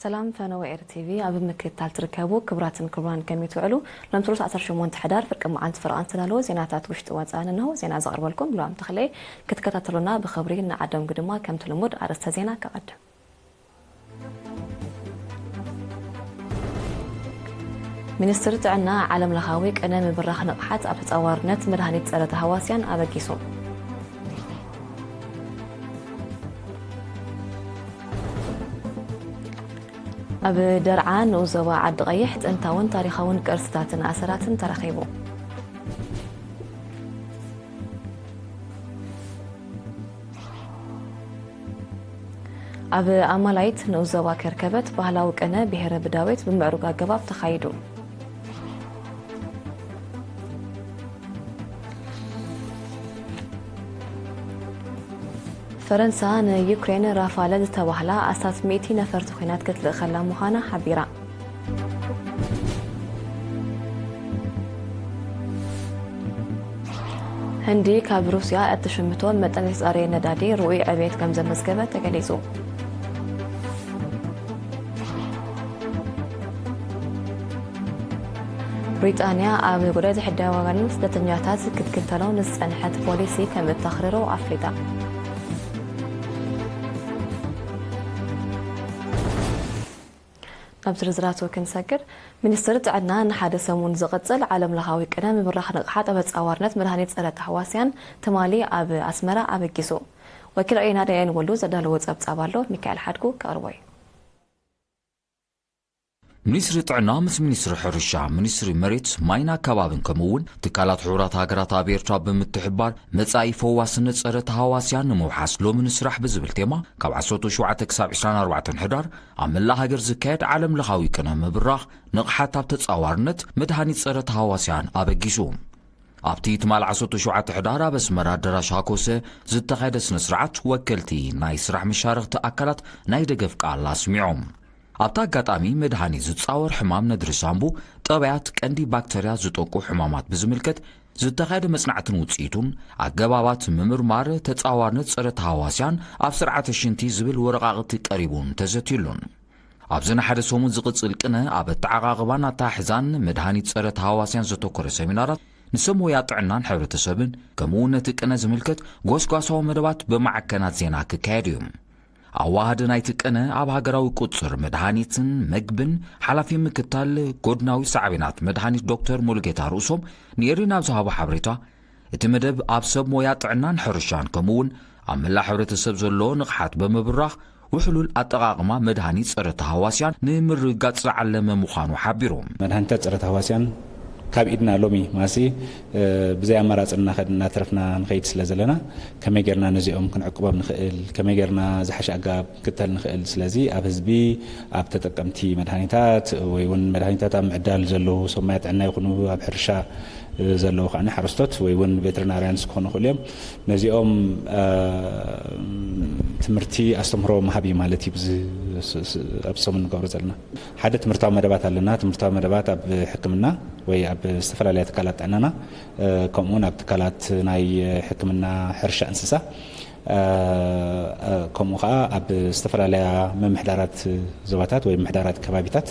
ሰላም ፈነወ ኤር ቲቪ ኣብ ምክትታል ትርከቡ ክቡራትን ክቡራን፣ ከመይ ትውዕሉ? ሎም ስሉስ ዓሰርተ ሸሞንተ ሕዳር ፍርቂ መዓልቲ ፈረቓ ዝተዳለወ ዜናታት ውሽጢ ወፃእን እንሆ። ዜና ዘቕርበልኩም ብለዋም ተኽለየ። ክትከታተሉና ብኽብሪ እናዓደምኩ ድማ ከምቲ ልሙድ ኣርእስተ ዜና ከቐድም። ሚኒስትሪ ጥዕና ዓለም ለኻዊ ቅነ ምብራኽ ንቕሓት ኣብ ተጻዋርነት መድሃኒት ጸረ ተሃዋስያን ኣበጊሱ። ኣብ ደርዓ ንኡስ ዞባ ዓዲ ቀይሕ ጥንታውን ታሪኻውን ቅርስታትን ኣሰራትን ተረኺቡ። ኣብ ኣማላይት ንኡስ ዞባ ከርከበት ባህላዊ ቅነ ብሄረ ብዳዊት ብምዕሩግ ኣገባብ ተኻይዱ። ፈረንሳ ንዩክሬን ራፋለ ዝተባህላ ኣስታት ሚእቲ ነፈርቲ ኲናት ክትልእኸላ ምዃና ሓቢራ። ህንዲ ካብ ሩስያ እትሽምቶ መጠን ዘይተጻረየ ነዳዲ ርኡይ ዕብየት ከም ዘመዝገበ ተገሊጹ። ብሪጣንያ ኣብ ጉዳይ ዝሕዳይ ዋጋን ስደተኛታት ክትክተሎ ንዝጸንሐት ፖሊሲ ከም እተኽርሮ ኣፍሊጣ። ናብ ዝርዝራቱ ክንሰግር፣ ሚኒስትሪ ጥዕና ንሓደ ሰሙን ዝቕጽል ዓለም ለኻዊ ቅነ ምብራኽ ንቕሓት ኣብ ተጻዋርነት መድሃኒት ጸረ ተህዋስያን ትማሊ ኣብ ኣስመራ ኣበጊሱ። ወኪል ሬና ዳያን ወሉ ዘዳለዎ ጸብጻብ ኣሎ፣ ሚካኤል ሓድጉ ከቕርቦ እዩ። ሚኒስትሪ ጥዕና ምስ ሚኒስትሪ ሕርሻ፣ ሚኒስትሪ መሬት፣ ማይን ኣከባብን ከምኡ እውን ትካላት ሕቡራት ሃገራት ኣብ ኤርትራ ብምትሕብባር መጻኢ ፈዋስነት ጸረ ተሃዋስያን ንምውሓስ ሎሚ ንስራሕ ብዝብል ቴማ ካብ ዓሰርተ ሸውዓተ ክሳብ ዕስራን ኣርባዕተን ሕዳር ኣብ መላእ ሃገር ዝካየድ ዓለም ለኻዊ ቅነ ምብራኽ ንቕሓት ኣብ ተጻዋርነት መድሃኒት ጸረ ተሃዋስያን ኣበጊሱ። ኣብቲ ትማል ዓሰርተ ሸውዓተ ሕዳር ኣብ ኣስመራ ኣደራሽ ሃኮሰ ዝተኻየደ ስነ ስርዓት ወከልቲ ናይ ስራሕ መሻርኽቲ ኣካላት ናይ ደገፍ ቃል ኣስሚዖም። ኣብቲ ኣጋጣሚ መድሃኒት ዝጻወር ሕማም ነድሪ ሳምቡ፣ ጠባያት ቀንዲ ባክተርያ ዝጠቁ ሕማማት ብዝምልከት ዝተኻየደ መጽናዕትን ውጽኢቱን፣ ኣገባባት ምምርማር ተጻዋርነት ጸረ ተሃዋስያን ኣብ ስርዓተ ሽንቲ ዝብል ወረቓቕቲ ቀሪቡን ተዘትዩሉን። ኣብዚ ንሓደ ሰሙን ዝቕጽል ቅነ ኣብ ኣተዓቓቕባን ኣተሓሕዛን መድሃኒት ጸረ ተሃዋስያን ዘተኮረ ሰሚናራት ንሰብ ሞያ ጥዕናን ሕብረተሰብን ከምኡ እውን ነቲ ቅነ ዝምልከት ጎስጓሳዊ መደባት ብማዕከናት ዜና ክካየድ እዩ። ኣዋሃዲ ናይቲ ቅነ ኣብ ሃገራዊ ቁጽር መድሃኒትን መግብን ሓላፊ ምክታል ጎድናዊ ሳዕቤናት መድሃኒት ዶክተር ሙሉጌታ ርእሶም ንኤሪና ኣብ ዝሃቦ ሓበሬታ፣ እቲ መደብ ኣብ ሰብ ሞያ ጥዕናን ሕርሻን ከምኡ እውን ኣብ መላእ ሕብረተሰብ ዘሎ ንቕሓት ብምብራኽ ውሕሉል ኣጠቓቕማ መድሃኒት ጸረ ተሃዋስያን ንምርግጋጽ ዝዓለመ ምዃኑ ሓቢሮም። መድሃኒታት ጸረ ተሃዋስያን ካብ ኢድና ሎሚ ማሲ ብዘይ ኣማራጺ እናኸድ እናተረፍና ንኸይድ ስለ ዘለና፣ ከመይ ጌርና ነዚኦም ክንዕቅቦም ንኽእል፣ ከመይ ጌርና ዝሓሸ ኣገባብ ክትል ንኽእል። ስለዚ ኣብ ህዝቢ፣ ኣብ ተጠቀምቲ መድሃኒታት ወይ እውን መድሃኒታት ኣብ ምዕዳል ዘለዉ ሰብ ሞያ ጥዕና ይኹኑ ኣብ ሕርሻ ዘለዉ ከዓ ሓረስቶት ወይ እውን ቬተሪናርያንስ ክኾኑ ይኽእሉ እዮም። ነዚኦም ትምህርቲ ኣስተምህሮ ምሃብ እዩ ማለት እዩ። ኣብ ሰሙን ንገብሮ ዘለና ሓደ ትምህርታዊ መደባት ኣለና። ትምህርታዊ መደባት ኣብ ሕክምና ወይ ኣብ ዝተፈላለያ ትካላት ጥዕናና፣ ከምኡውን ኣብ ትካላት ናይ ሕክምና ሕርሻ እንስሳ፣ ከምኡ ከዓ ኣብ ዝተፈላለያ ምምሕዳራት ዞባታት ወይ ምምሕዳራት ከባቢታት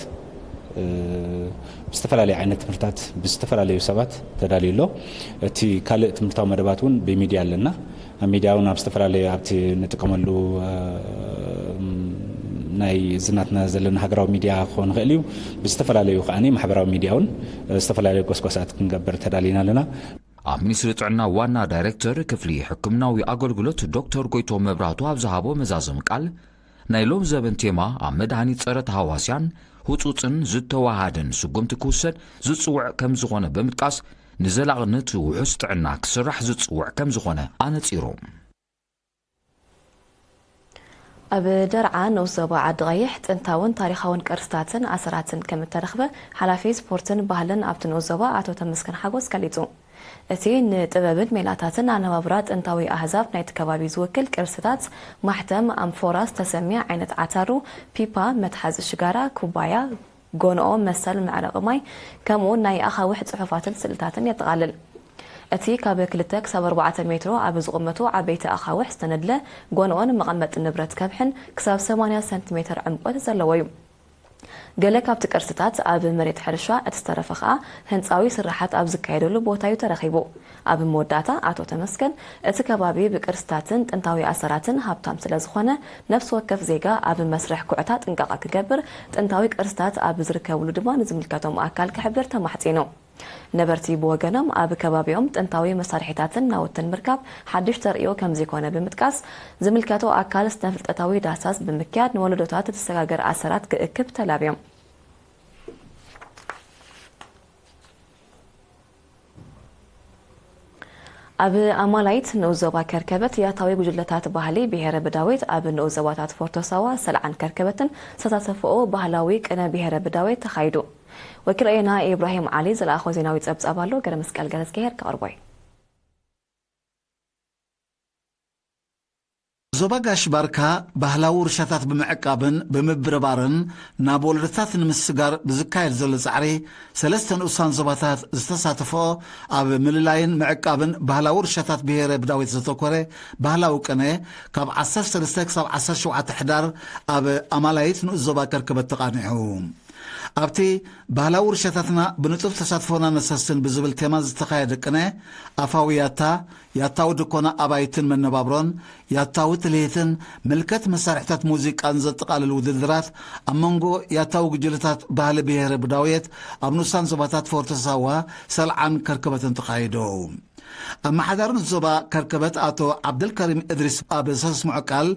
ብዝተፈላለዩ ዓይነት ትምህርታት ብዝተፈላለዩ ሰባት ተዳልዩ ኣሎ። እቲ ካልእ ትምህርታዊ መደባት እውን ብሚድያ ኣለና። ኣብ ሚድያ እውን ኣብ ዝተፈላለዩ ኣብቲ ንጥቀመሉ ናይ ዝናትና ዘለና ሃገራዊ ሚድያ ክኸውን ይኽእል እዩ። ብዝተፈላለዩ ከዓኒ ማሕበራዊ ሚድያ እውን ዝተፈላለዩ ጎስጓሳት ክንገብር ተዳሊና ኣለና። ኣብ ሚኒስትሪ ጥዕና ዋና ዳይሬክተር ክፍሊ ሕክምናዊ ኣገልግሎት ዶክተር ጎይቶ መብራቱ ኣብ ዝሃቦ መዛዘሚ ቃል፣ ናይ ሎም ዘበን ቴማ ኣብ መድሃኒት ጸረ ተሃዋስያን ህጹጽን ዝተዋሃደን ስጉምቲ ክውሰድ ዝጽውዕ ከም ዝኾነ ብምጥቃስ፣ ንዘላቕነት ውሑስ ጥዕና ክስራሕ ዝጽውዕ ከም ዝኾነ ኣነጺሩ። ኣብ ደርዓ ንኡስ ዞባ ዓዲ ቀይሕ ጥንታውን ታሪኻውን ቅርስታትን ኣሰራትን ከም እተረኽበ ሓላፊ ስፖርትን ባህልን ኣብቲ ንኡስ ዞባ ኣቶ ተመስገን ሓጎስ ገሊጹ። እቲ ንጥበብን ሜላታትን ኣነባብራ ጥንታዊ ኣህዛብ ናይቲ ከባቢ ዝውክል ቅርስታት፣ ማሕተም፣ ኣምፎራ፣ ዝተሰምየ ዓይነት ዓታሩ፣ ፒፓ፣ መትሓዚ ሽጋራ፣ ኩባያ፣ ጎንኦ፣ መሰል መዕረቒ ማይ፣ ከምኡውን ናይ ኣኻውሕ ጽሑፋትን ስእልታትን የጠቓልል። እቲ ካብ ክልተ ክሳብ ኣርባዕተ ሜትሮ ኣብ ዝቕመቱ ዓበይቲ ኣኻውሕ ዝተነድለ ጎንኦን መቐመጢ ንብረት ከብሕን ክሳብ ሰማንያ ሰንቲሜተር ዕምቆት ዘለዎ እዩ። ገለ ካብቲ ቅርስታት ኣብ መሬት ሕርሻ፣ እቲ ዝተረፈ ከኣ ህንጻዊ ስራሓት ኣብ ዝካየደሉ ቦታ እዩ ተረኺቡ። ኣብ መወዳእታ ኣቶ ተመስገን፣ እቲ ከባቢ ብቅርስታትን ጥንታዊ ኣሰራትን ሃብታም ስለ ዝኾነ፣ ነፍሲ ወከፍ ዜጋ ኣብ መስርሕ ኩዕታ ጥንቃቐ ክገብር፣ ጥንታዊ ቅርስታት ኣብ ዝርከብሉ ድማ ንዝምልከቶም ኣካል ክሕብር ተማሕጺኑ። ነበርቲ ብወገኖም፣ ኣብ ከባቢኦም ጥንታዊ መሳርሒታትን ናውትን ምርካብ ሓድሽ ተርእዮ ከም ዘይኮነ ብምጥቃስ፣ ዝምልከቶ ኣካል ስነ-ፍልጠታዊ ዳህሳስ ብምክያድ ንወለዶታት እተሰጋገር ኣሰራት ክእክብ ተላብዮም። ኣብ ኣማላይት ንኡስ ዞባ ከርከበት ያታዊ ጉጅለታት ባህሊ ብሄረ ብዳዊት ኣብ ንኡስ ዞባታት ፎርቶ ሳዋ፣ ሰልዓን ከርከበትን ዝተሳተፈኦ ባህላዊ ቅነ ብሄረ ብዳዊት ተኻይዱ። ወኪል ኦየና ኢብራሂም ዓሊ ዝለኣኾ ዜናዊ ጸብጻብ ኣሎ፣ ገረ መስቀል ገረዝግሄር ከቕርቦ እዩ። ዞባ ጋሽ ባርካ ባህላዊ ውርሻታት ብምዕቃብን ብምብርባርን ናብ ወለዶታት ንምስጋር ብዝካየድ ዘሎ ጻዕሪ፣ ሰለስተ ንኡሳን ዞባታት ዝተሳተፎ ኣብ ምልላይን ምዕቃብን ባህላዊ ውርሻታት ብሄረ ብዳዊት ዘተኮረ ባህላዊ ቅነ ካብ ዓሰርተ ሰለስተ ክሳብ ዓሰርተ ሸውዓተ ሕዳር ኣብ ኣማላይት ንኡስ ዞባ ከርከበት ተቓኒዑ። ኣብቲ ባህላዊ ውርሻታትና ብንጡፍ ተሳትፎና ነሰስን ብዝብል ቴማ ዝተኻየደ ቅነ ኣፋዊ ያታ፣ ያታዊ ድኮና ኣባይትን መነባብሮን፣ ያታዊ ትልሂትን ምልከት መሳርሕታት ሙዚቃን ዘጠቓልል ውድድራት ኣብ መንጎ ያታዊ ጉጅለታት ባህሊ ብሄረ ብዳውየት ኣብ ንኡሳን ዞባታት ፎርቶ ሳዋ፣ ሰልዓን ከርከበትን ተኻይዶ። ኣመሓዳሪ ንዞባ ከርከበት ኣቶ ዓብደልከሪም እድሪስ ኣብ ዘስምዖ ቃል፣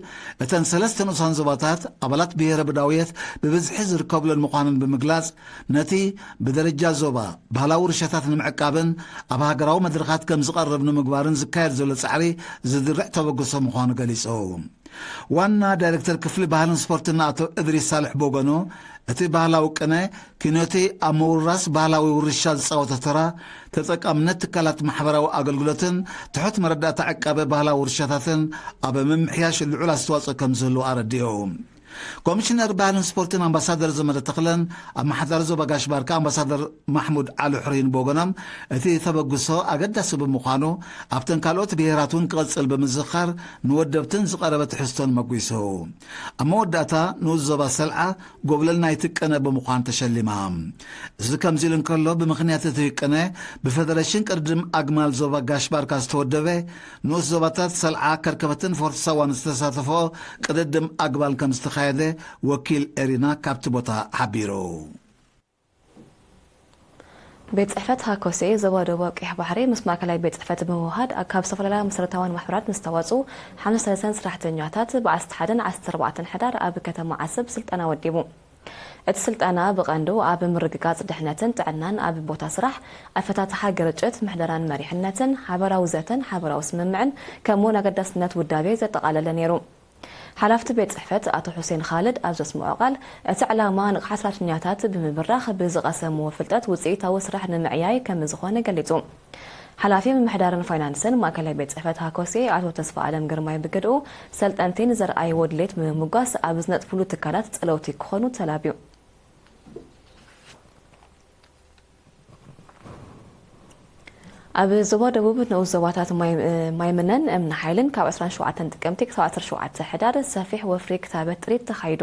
እተን ሰለስተ ንኡሳን ዞባታት ኣባላት ብሄረ ብዳውየት ብብዝሒ ዝርከብለን ምዃነን ብምግላጽ፣ ነቲ ብደረጃ ዞባ ባህላዊ ውርሻታት ንምዕቃብን ኣብ ሃገራዊ መድረኻት ከም ዝቐርብ ንምግባርን ዝካየድ ዘሎ ጻዕሪ ዝድርዕ ተበግሶ ምዃኑ ገሊጹ። ዋና ዳይሬክተር ክፍሊ ባህልን ስፖርትን ኣቶ እድሪስ ሳልሕ ቦገኖ፣ እቲ ባህላዊ ቅነ ኪኖቲ ኣብ ምውርራስ ባህላዊ ውርሻ ዝጻወቶ ተራ፣ ተጠቃምነት ትካላት ማሕበራዊ ኣገልግሎትን ትሑት መረዳእታ ዕቃበ ባህላዊ ውርሻታትን ኣብ ምምሕያሽ ልዑል ኣስተዋጽኦ ከም ዝህልዎ ኣረዲኡ። ኮሚሽነር ባህልን ስፖርትን ኣምባሳደር ዘመደ ተኽለን ኣመሓዳሪ ዞባ ጋሽ ባርካ ኣምባሳደር ማሕሙድ ዓሊ ሕሩይን ብወገኖም፣ እቲ ተበግሶ ኣገዳሲ ብምዃኑ ኣብተን ካልኦት ብሄራት እውን ክቕጽል ብምዝኻር ንወደብትን ዝቐረበ ትሕዝቶን መጒሱ። ኣብ መወዳእታ ንኡስ ዞባ ሰልዓ ጎብለል ናይቲ ቅነ ብምዃን ተሸሊማ። እዚ ከምዚ ኢሉ እንከሎ፣ ብምኽንያት እቲ ቅነ ብፈደረሽን ቅድድም ኣግማል ዞባ ጋሽ ባርካ ዝተወደበ ንኡስ ዞባታት ሰልዓ፣ ከርከበትን ፎርቶ ሳዋን ዝተሳተፎ ቅድድም ኣግማል ከም ዝተኻየደ ወኪል ኤሪና ካብቲ ቦታ ሓቢሩ። ቤት ጽሕፈት ሃኮሴ ዞባ ደቡብ ቀይሕ ባሕሪ ምስ ማእከላይ ቤት ጽሕፈት ብምውሃድ ካብ ዝተፈላለያ መሰረታውያን ማሕበራት ንዝተዋጽኡ ሓምሳ ሰለስተን ሰራሕተኛታት ብ ዓሰርተ ሓደን ዓሰርተ ኣርባዕተን ሕዳር ኣብ ከተማ ዓሰብ ስልጠና ወዲቡ። እቲ ስልጠና ብቐንዱ ኣብ ምርግጋጽ ድሕነትን ጥዕናን ኣብ ቦታ ስራሕ፣ ኣፈታትሓ ግርጭት፣ ምሕደራን መሪሕነትን፣ ሓበራዊ ዘተን ሓበራዊ ስምምዕን ከምኡውን ኣገዳስነት ውዳቤ ዘጠቓለለ ነይሩ። ሓላፍቲ ቤት ጽሕፈት ኣቶ ሑሴን ኻልድ ኣብ ዘስምዖ ቃል፣ እቲ ዕላማ ንቕሓት ሰራሕተኛታት ብምብራኽ ብዝቐሰምዎ ፍልጠት ውጽኢታዊ ስራሕ ንምዕያይ ከም ዝኾነ ገሊጹ። ሓላፊ ምምሕዳርን ፋይናንስን ማእከላይ ቤት ጽሕፈት ሃኮሴ ኣቶ ተስፋ ኣለም ግርማይ ብግድኡ፣ ሰልጠንቲ ንዘርኣይዎ ድሌት ብምምጓስ ኣብ ዝነጥፍሉ ትካላት ጸለውቲ ክኾኑ ተላብዩ። ኣብ ዞባ ደቡብ ንኡስ ዞባታት ማይ-፣ ማይምነን እምኒ ሓይልን ካብ ዕስራን ሸውዓተን ጥቅምቲ ክሳብ ዓሰርተ ሸውዓተ ሕዳር ሰፊሕ ወፍሪ ክታበት ጥሪት ተኻይዱ።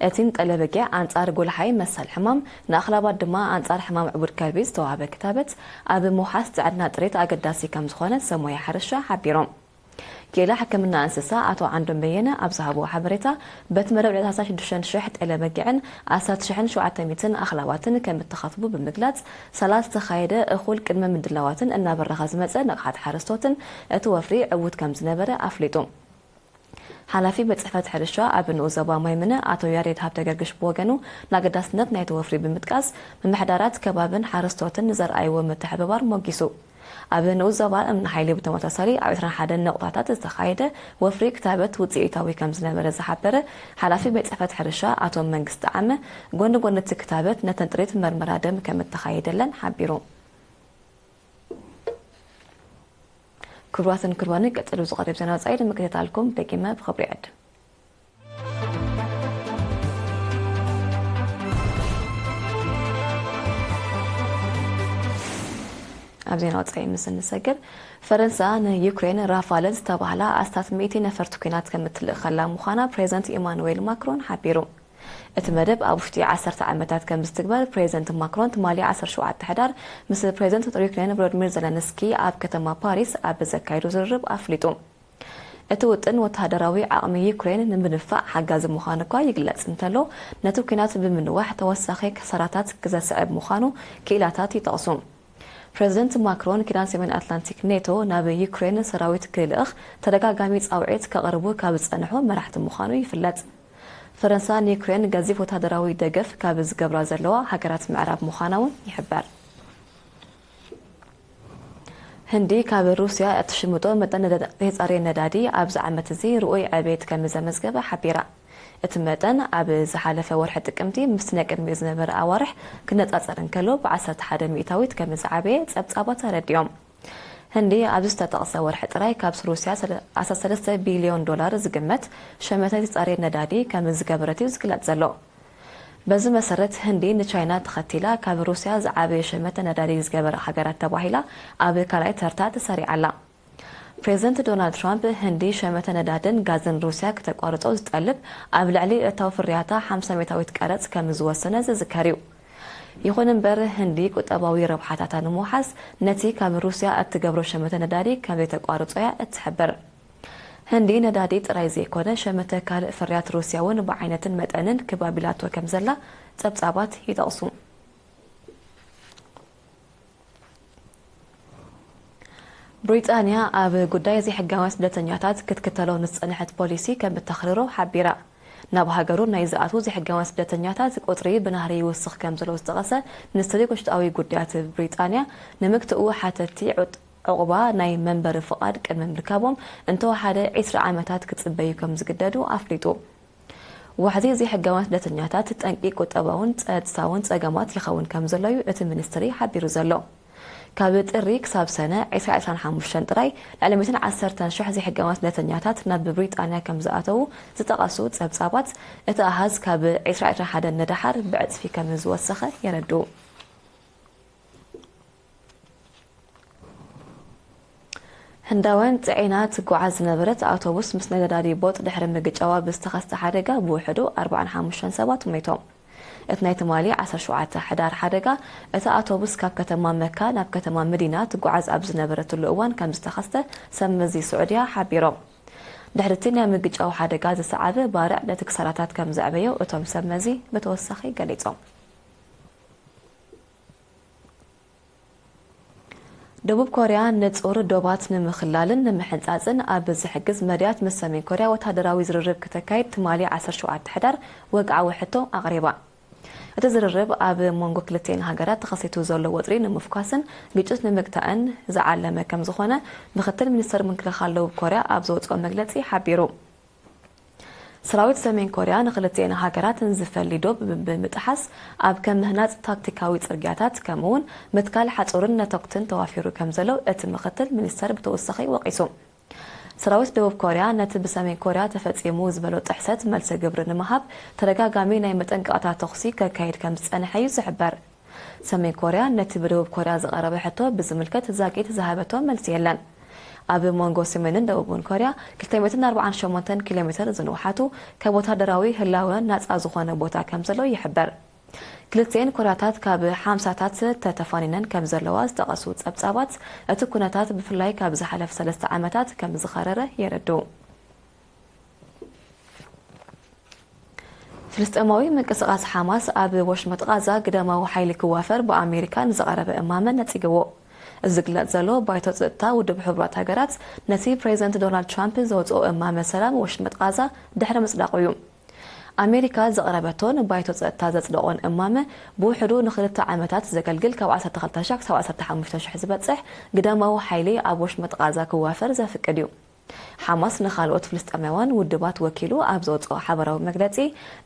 እቲ ንጠለበጊዕ ኣንጻር ጎልሓይ መሰል ሕማም፣ ንኣኽላባት ድማ ኣንጻር ሕማም ዕቡድ ከልቢ ዝተዋህበ ክታበት ኣብ ምውሓስ ጥዕና ጥሪት ኣገዳሲ ከም ዝኾነ ሰብ ሞያ ሕርሻ ሓቢሮም። ኬላ ሕክምና እንስሳ ኣቶ ዓንዶም በየነ ኣብ ዝሃብዎ ሓበሬታ፣ በቲ መረብ ልዕሊ ሰላሳ ሽዱሽተ ሽሕ ጤለ በጊዕን ዓሰርተ ሽሕን ሸውዓተ ሚእትን ኣኽላባትን ከም እተኻትቡ ብምግላጽ፣ ሳላ ዝተኻየደ እኹል ቅድመ ምድላዋትን እናበረኸ ዝመጸ ንቕሓት ሓረስቶትን እቲ ወፍሪ ዕዉት ከም ዝነበረ ኣፍሊጡ። ሓላፊ ቤት ጽሕፈት ሕርሻ ኣብ ንኡስ ዞባ ማይምነ ኣቶ ያሬድ ሃብተገርግሽ ብወገኑ፣ ንኣገዳስነት ናይቲ ወፍሪ ብምጥቃስ፣ ምምሕዳራት ከባብን ሓረስቶትን ንዘርኣይዎ ምትሕብባር ሞጊሱ። ኣብ ንኡስ ዞባ እምኒ ሓይሊ ብተመሳሳሊ ኣብ ዕስራን ሓደን ነቑጣታት ዝተኻየደ ወፍሪ ክታበት ውጽኢታዊ ከም ዝነበረ ዝሓበረ ሓላፊ ቤት ጽሕፈት ሕርሻ ኣቶ መንግስቲ ዓመ፣ ጎኒ ጎኒ እቲ ክታበት ነተን ጥሪት መርመራ ደም ከም እተኻየደለን ሓቢሩ። ክቡራትን ክቡራንን፣ ቀጺሉ ዝቐርብ ዜና ወጻኢ ንምክትታልኩም ደጊመ ብኽብሪ ይዕድም። ኣብ ዜና ወጻኢ ምስ እንሰግር፣ ፈረንሳ ንዩክሬን ራፋል ዝተባህላ ኣስታት ሚእቲ ነፈርቲ ኲናት ከም እትልእኸላ ምዃና ፕሬዚደንት ኢማኑዌል ማክሮን ሓቢሩ። እቲ መደብ ኣብ ውሽጢ ዓሰርተ ዓመታት ከም ዝትግበር ፕሬዚደንት ማክሮን ትማሊ ዓሰርተ ሸውዓተ ሕዳር ምስ ፕሬዚደንት ዩክሬን ቮሎዲሚር ዘለንስኪ ኣብ ከተማ ፓሪስ ኣብ ዘካየዱ ዝርርብ ኣፍሊጡ። እቲ ውጥን ወተሃደራዊ ዓቕሚ ዩክሬን ንምድንፋዕ ሓጋዚ ምዃኑ እኳ ይግለጽ እንተሎ፣ ነቲ ኲናት ብምንዋሕ ተወሳኺ ክሳራታት ክዘስዕብ ምዃኑ ክኢላታት ይጠቕሱ። ፕሬዚደንት ማክሮን ኪዳን ሰሜን ኣትላንቲክ ኔቶ ናብ ዩክሬን ሰራዊት ክልእኽ ተደጋጋሚ ጻውዒት ከቕርቡ ካብ ዝጸንሑ መራሕቲ ምዃኑ ይፍለጥ። ፈረንሳ ንዩክሬን ገዚፍ ወታደራዊ ደገፍ ካብ ዝገብራ ዘለዋ ሃገራት ምዕራብ ምዃና እውን ይሕበር። ህንዲ ካብ ሩስያ እትሽምጦ መጠን ነዳ-፣ ዘይጻረየ ነዳዲ ኣብዚ ዓመት እዚ ርኡይ ዕቤት ከም ዘመዝገበ ሓቢራ። እቲ መጠን ኣብ ዝሓለፈ ወርሒ ጥቅምቲ ምስቲ ናይ ቅድሚኡ ዝነበረ ኣዋርሕ ክነጻጸር እንከሎ ብ ዓሰርተ ሓደ ሚእታዊት ከም ዝዓበየ ጸብጻባት ኣረዲኦም። ህንዲ ኣብዚ ዝተጠቕሰ ወርሒ ጥራይ ካብ ሩስያ ሰለ-፣ ዓሰርተ ሰለስተ ቢልዮን ዶላር ዝግመት ሸመተ ዘይጻረየ ነዳዲ ከም ዝገበረት እዩ ዝግለጽ ዘሎ። በዚ መሰረት ህንዲ ንቻይና ተኸቲላ ካብ ሩስያ ዝዓበየ ሸመተ ነዳዲ ዝገበራ ሃገራት ተባሂላ ኣብ ካልኣይ ተርታ ተሰሪዓ ኣላ። ፕሬዚደንት ዶናልድ ትራምፕ ህንዲ ሸመተ ነዳድን ጋዝን ሩስያ ክተቋርጾ ዝጠልብ ኣብ ልዕሊ እታው ፍርያታ ሓምሳ ሚእታዊት ቀረጽ ከም ዝወሰነ ዝዝከር እዩ። ይኹን እምበር ህንዲ ቁጠባዊ ረብሓታታ ንምውሓስ ነቲ ካብ ሩስያ እትገብሮ ሸመተ ነዳዲ ከም ዘይተቋርጾ እያ እትሕብር። ህንዲ ነዳዲ ጥራይ ዘይኮነ ሸመተ ካልእ ፍርያት ሩስያ እውን ብዓይነትን መጠንን ክብ ኣቢላቶ ከም ዘላ ጸብጻባት ይጠቕሱ። ብሪጣንያ ኣብ ጉዳይ ዘይሕጋውያን ስደተኛታት ክትክተሎ ንዝጸንሐት ፖሊሲ ከም እተኽርሮ ሓቢራ። ናብ ሃገሩ ናይ ዝኣትዉ ዘይሕጋውያን ስደተኛታት ቁጽሪ ብናህሪ ይውስኽ ከም ዘሎ ዝጠቐሰ ሚኒስትሪ ውሽጣዊ ጉዳያት ብሪጣንያ፣ ንምግትኡ ሓተቲ ዑጥ-፣ ዕቑባ ናይ መንበሪ ፍቓድ ቅድሚ ምርካቦም እንተወሓደ ዒስራ ዓመታት ክጽበዩ ከም ዝግደዱ ኣፍሊጡ። ዋሕዚ ዘይሕጋውያን ስደተኛታት ጠንቂ ቁጠባውን ጸጥታውን ጸገማት ይኸውን ከም ዘሎ እዩ እቲ ሚኒስትሪ ሓቢሩ ዘሎ። ካብ ጥሪ ክሳብ ሰነ ዒስራ ዒስራን ሓሙሽተን ጥራይ ልዕሊ ሚእትን ዓሰርተን ሽሕ ዘይሕጋውያን ስደተኛታት ናብ ብሪጣንያ ከም ዝኣተዉ ዝጠቐሱ ጸብጻባት፣ እቲ ኣሃዝ ካብ ዒስራ ዒስራን ሓደን ንደሓር ብዕጽፊ ከም ዝወሰኸ የረድኡ። ህንዳውያን ጽዒና ትጓዓዝ ዝነበረት ኣውቶቡስ ምስ ናይ ነዳዲ ቦጥ ድሕሪ ምግጫዋ ብዝተኸስተ ሓደጋ ብውሕዱ ኣርባዓን ሓሙሽተን ሰባት ሞይቶም። እቲ ናይ ትማሊ ዓሰርተ ሸውዓተ ሕዳር ሓደጋ፣ እታ ኣውቶቡስ ካብ ከተማ መካ ናብ ከተማ መዲና ትጓዓዝ ኣብ ዝነበረትሉ እዋን ከም ዝተኸስተ ሰብ መዚ ስዑድያ ሓቢሮም። ድሕሪ እቲ ናይ ምግጫው ሓደጋ ዝሰዓበ ባርዕ ነቲ ክሳራታት ከም ዘዕበዮ እቶም ሰብ መዚ ብተወሳኺ ገሊጾም። ደቡብ ኮርያ ንጹር ዶባት ንምኽላልን ንምሕንጻጽን ኣብ ዝሕግዝ መድያት ምስ ሰሜን ኮርያ ወተሃደራዊ ዝርርብ ክተካይድ ትማሊ ዓሰርተ ሸውዓተ ሕዳር ወግዓዊ ሕቶ ኣቕሪባ። እቲ ዝርርብ ኣብ መንጎ ክልቲኤን ሃገራት ተኸሲቱ ዘሎ ወጥሪ ንምፍኳስን ግጭት ንምግታእን ዝዓለመ ከም ዝኾነ ምክትል ሚኒስተር ምክልኻል ደቡብ ኮርያ ኣብ ዘውጽኦ መግለጺ ሓቢሩ። ሰራዊት ሰሜን ኮርያ ንክልቲኤን ሃገራት ንዝፈሊ ዶብ ብምጥሓስ ኣብ ከም ምህናጽ ታክቲካዊ ጽርግያታት ከምኡውን ምትካል ሓጹርን ነተኩትን ተዋፊሩ ከም ዘሎ እቲ ምክትል ሚኒስተር ብተወሳኺ ወቒሱ። ሰራዊት ደቡብ ኮርያ ነቲ ብሰሜን ኮርያ ተፈጺሙ ዝበሎ ጥሕሰት መልሲ ግብሪ ንምሃብ ተደጋጋሚ ናይ መጠንቀቕታ ተኹሲ ከካይድ ከም ዝጸንሐ እዩ ዝሕበር። ሰሜን ኮርያ ነቲ ብደቡብ ኮርያ ዝቐረበ ሕቶ ብዝምልከት ዛጊት ዝሃበቶ መልሲ የለን። ኣብ መንጎ ሰሜንን ደቡብን ኮርያ ክልተ ሚእትን ኣርባዓን ሸሞንተን ኪሎ ሜተር ዝንውሓቱ ካብ ወታደራዊ ህላወ ናጻ ዝኾነ ቦታ ከም ዘሎ ይሕበር። ክልቲኤን ኮርያታት ካብ ሓምሳታት ተተፋኒነን ከም ዘለዋ ዝጠቐሱ ጸብጻባት፣ እቲ ኩነታት ብፍላይ ካብ ዝሓለፈ ሰለስተ ዓመታት ከም ዝኸረረ የረድኡ። ፍልስጤማዊ ምንቅስቓስ ሓማስ ኣብ ወሽመጥ ቓዛ ግዳማዊ ሓይሊ ክዋፈር ብኣሜሪካ ንዝቐረበ እማመ ነጺግዎ። እዚ ዝግለጽ ዘሎ ባይቶ ጸጥታ ውድብ ሕቡራት ሃገራት ነቲ ፕሬዚደንት ዶናልድ ትራምፕ ዘውጽኦ እማመ ሰላም ወሽመጥ ቓዛ ድሕሪ ምጽዳቑ እዩ። ኣሜሪካ ዘቕረበቶን ባይቶ ጸጥታ ዘጽደቖን እማመ ብውሕዱ ንኽልተ ዓመታት ዘገልግል ካብ ዓሰርተ ክልተ ሽሕ ክሳብ ዓሰርተ ሓሙሽተ ሽሕ ዝበጽሕ ግዳማዊ ሓይሊ ኣብ ወሽመጥ ቓዛ ክዋፈር ዘፍቅድ እዩ። ሓማስ ንኻልኦት ፍልስጤማውያን ውድባት ወኪሉ ኣብ ዘውጽኦ ሓበራዊ መግለጺ፣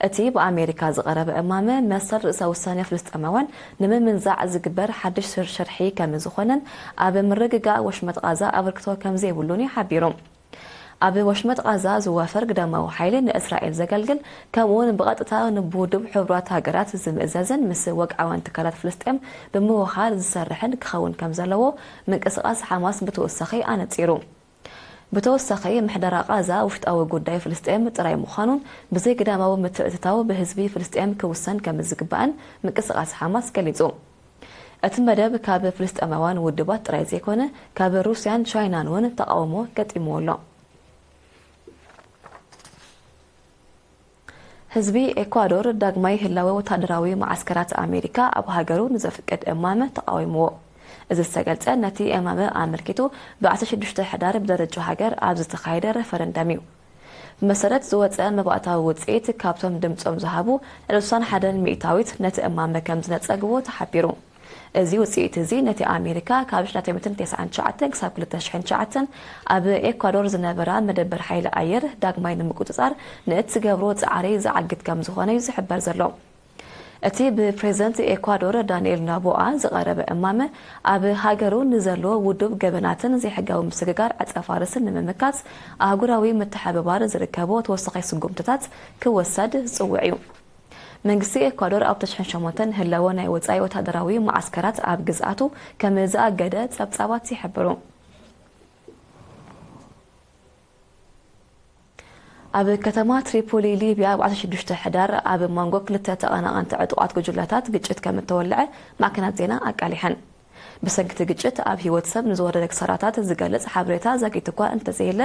እቲ ብኣሜሪካ ዝቐረበ እማመ መሰል ርእሰ ውሳኔ ፍልስጤማውያን ንምምንዛዕ ዝግበር ሓድሽ ሽር-፣ ሽርሒ ከም ዝኾነን ኣብ ምርግጋእ ወሽመጥ ቓዛ ኣበርክቶ ከም ዘይብሉን እዩ ሓቢሩ። ኣብ ወሽመጥ ቓዛ ዝዋፈር ግዳማዊ ሓይሊ ንእስራኤል ዘገልግል፣ ከምኡውን ብቐጥታ ንብውድብ ሕቡራት ሃገራት ዝምእዘዝን ምስ ወግዓውያን ትካላት ፍልስጤም ብምውኻር ዝሰርሕን ክኸውን ከም ዘለዎ ምንቅስቓስ ሓማስ ብተወሳኺ ኣነጺሩ። ብተወሳኺ፣ ምሕደራ ቓዛ ውሽጣዊ ጉዳይ ፍልስጤም ጥራይ ምዃኑን ብዘይ ግዳማዊ ምትእትታው ብህዝቢ ፍልስጤም ክውሰን ከም ዝግባእን ምንቅስቓስ ሓማስ ገሊጹ። እቲ መደብ ካብ ፍልስጤማውያን ውድባት ጥራይ ዘይኮነ፣ ካብ ሩስያን ቻይናን እውን ተቓውሞ ገጢምዎ ኣሎ። ህዝቢ ኤኳዶር ዳግማይ ህላወ ወታደራዊ መዓስከራት ኣሜሪካ ኣብ ሃገሩ ንዘፍቅድ እማመ ተቓዊምዎ። እዚ ዝተገልጸ፣ ነቲ እማመ ኣመልኪቱ ብ ዓሰርተ ሽዱሽተ ሕዳር ብደረጃ ሃገር ኣብ ዝተኻየደ ረፈረንደም እዩ። ብመሰረት ዝወጸ መባእታዊ ውጽኢት፣ ካብቶም ድምጾም ዝሃቡ ልዕሊ ስሳን ሓደን ሚእታዊት ነቲ እማመ ከም ዝነጸግዎ ተሓቢሩ። እዚ ውጽኢት እዚ፣ ነቲ ኣሜሪካ ካብ ሽሕን ትሽዓተ ሚእትን ተስዓን ትሽዓተን ክሳብ ክልተ ሽሕን ትሽዓተን ኣብ ኤኳዶር ዝነበራ መደበር ሓይሊ ኣየር ዳግማይ ንምቁጽጻር ንእትገብሮ ጻዕሪ ዝዓግት ከም ዝኾነ እዩ ዝሕበር ዘሎ። እቲ ብፕሬዝደንት ኤኳዶር ዳንኤል ናቦኣ ዝቐረበ እማመ፣ ኣብ ሃገሩ ንዘሎ ውዱብ ገበናትን ዘይሕጋዊ ምስግጋር ዕጸፋርስን ንምምካት ኣህጉራዊ ምትሕብባር ዝርከቦ ተወሳኺ ስጉምትታት ክወሰድ ዝጽውዕ እዩ። መንግስቲ ኤኳዶር ኣብ ተሽሕን ሸሞንተን ህላወ ናይ ወጻኢ ወታደራዊ መዓስከራት ኣብ ግዝኣቱ ከም ዝኣገደ ጸብጻባት ይሕብሩ። ኣብ ከተማ ትሪፖሊ ሊብያ፣ ኣብ ዓሰርተ ሽዱሽተ ሕዳር ኣብ መንጎ ክልተ ተቐናቐንቲ ዕጡቓት ጉጅለታት ግጭት ከም እተወልዐ ማዕከናት ዜና ኣቃሊሐን። ብሰንኪ እቲ ግጭት ኣብ ህይወት ሰብ ንዝወረደ ክሳራታት ዝገልጽ ሓበሬታ ዛጊት እኳ እንተዘየለ፣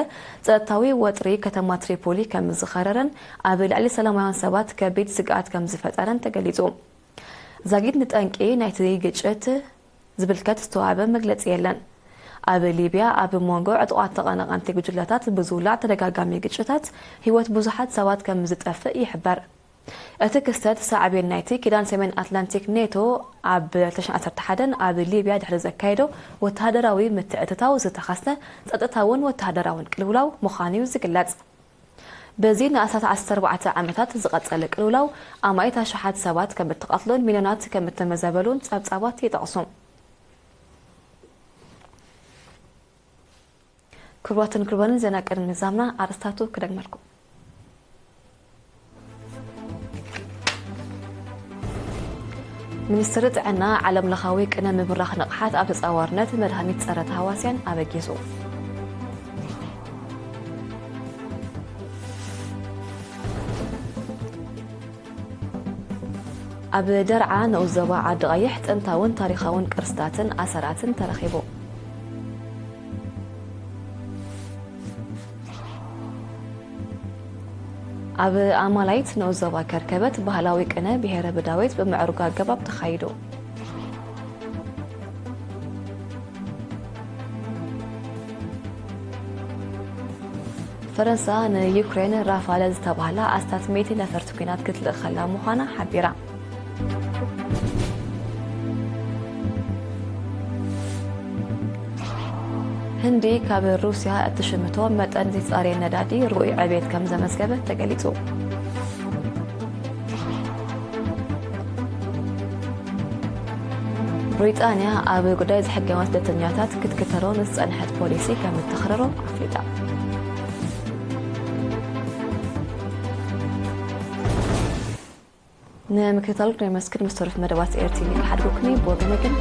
ጸጥታዊ ወጥሪ ከተማ ትሪፖሊ ከም ዝኸረረን ኣብ ልዕሊ ሰላማውያን ሰባት ከቢድ ስግኣት ከም ዝፈጠረን ተገሊጹ። ዛጊት ንጠንቂ ናይቲ ግጭት ዝምልከት ዝተዋህበ መግለጺ የለን። ኣብ ሊብያ ኣብ መንጎ ዕጡቓት ተቐናቐንቲ ጉጅለታት ብዝውላዕ ተደጋጋሚ ግጭታት ህይወት ብዙሓት ሰባት ከም ዝጠፍእ ይሕበር። እቲ ክስተት ሳዕቤን ናይቲ ኪዳን ሰሜን ኣትላንቲክ ኔቶ ኣብ ክልተ ሽሕን ዓሰርተ ሓደን ኣብ ሊብያ ድሕሪ ዘካየዶ ወተሃደራዊ ምትእትታው ዝተኸስተ ጸጥታውን ወተሃደራውን ቅልውላው ምዃኑ እዩ ዝግለጽ። በዚ ንኣስታት ዓሰርተ ኣርባዕተ ዓመታት ዝቐጸለ ቅልውላው፣ ኣማኢት ኣሽሓት ሰባት ከም እተቐትሉን ሚልዮናት ከም እተመዘበሉን ጸብጻባት ይጠቕሱ። ክቡራትን ክቡራንን፣ ዜና ቅድሚ ምዛምና ኣርእስታቱ ክደግመልኩም። ሚኒስትሪ ጥዕና፣ ዓለም ለኻዊ ቅነ ምብራኽ ንቕሓት ኣብ ተጻዋርነት መድሃኒት ጸረ ተሃዋስያን ኣበጊሱ። ኣብ ደርዓ ንኡስ ዞባ ዓዲ ቐይሕ ጥንታውን ታሪኻውን ቅርስታትን ኣሰራትን ተረኺቡ። ኣብ ኣማላይት ንኡስ ዞባ ከርከበት ባህላዊ ቅነ ብሄረ ብዳዊት ብምዕሩግ ኣገባብ ተኻይዱ። ፈረንሳ ንዩክሬን ራፋለ ዝተባህላ ኣስታት ሚእቲ ነፈርቲ ኲናት ክትልእኽ ከላ ምዃና ሓቢራ። ህንዲ ካብ ሩስያ እትሽምቶ መጠን ዘይተጻረየ ነዳዲ ርኡይ ዕብየት ከም ዘመዝገበት ተገሊጹ። ብሪጣንያ ኣብ ጉዳይ ዘይሕጋውያን ስደተኛታት ክትክተሎ ንዝጸንሐት ፖሊሲ ከም እተኽረሮ ኣፍሊጣ። ንምክትታል ናይ መስክር ምስ ተረፍ መደባት ኤርቲቪ ክሓድጉክኒ ብወገነ ግን